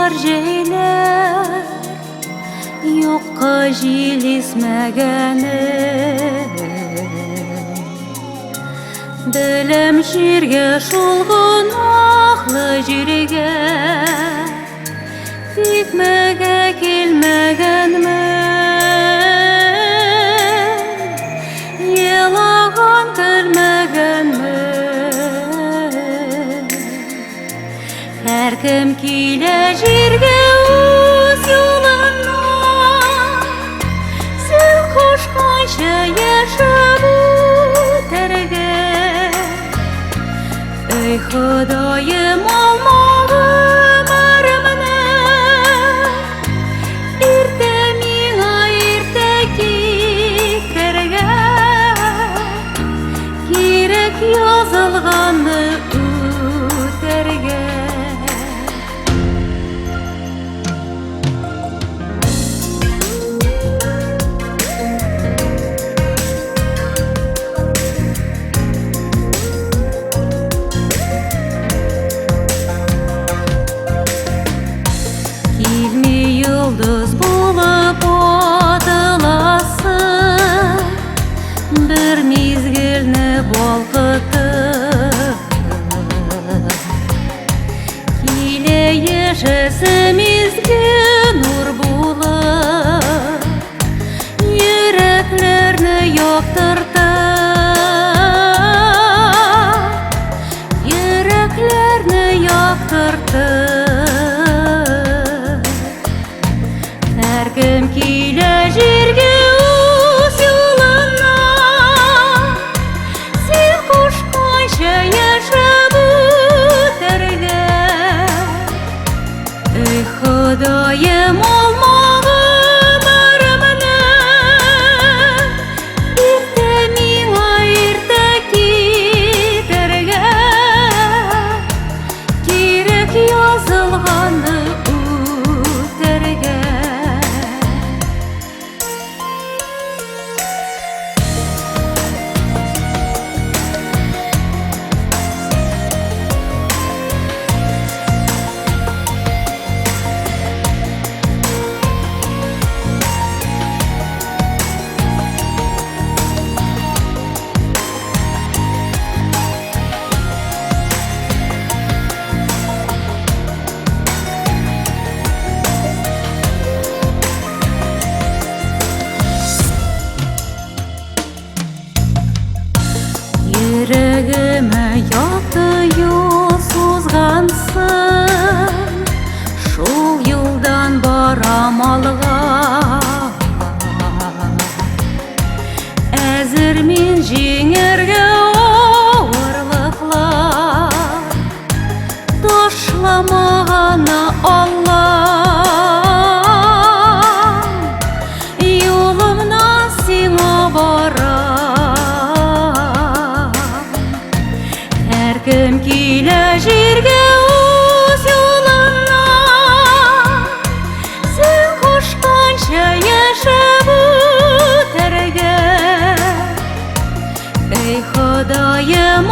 Язлар, җәйләр юкка җил исмәгәнен. Беләм җиргә шул гөнаһлы җиргә тикмәгә килмәгәнмен. Елаган көлмәгәнмен. Һәркем килә җиргә үз юлыннан, Син кушканча яшәп үтәргә. Эй, Ходаем, алма гомеремне, Иртә миңа иртә китәргә. Кирәк язылганны үтәргә. Килми йолдыз булып атыласы, Бер мизгелне балкытып. Килә яшәсем изге нур булып, Йөрәкләрне яктыртып, Йөрәкләрне яктыртып. Һәркем килә җиргә үз юлыннан, Син кушканча яшәп үтәргә. Эй, Ходаем, алма гомеремне, Иртә миңа иртә китәргә. Кирәк язылганны үтәргә. Йөрәгемә якты юл сузгансың, Шул юлдан барам алга. Әзер мин җиңәргә авырлыклар, Ташламаганы Аллам. Юлымнан сиңа барам. Һәркем килә җиргә үз юлыннан, Син кушканча яшәп үтәргә. Эй, Ходаем,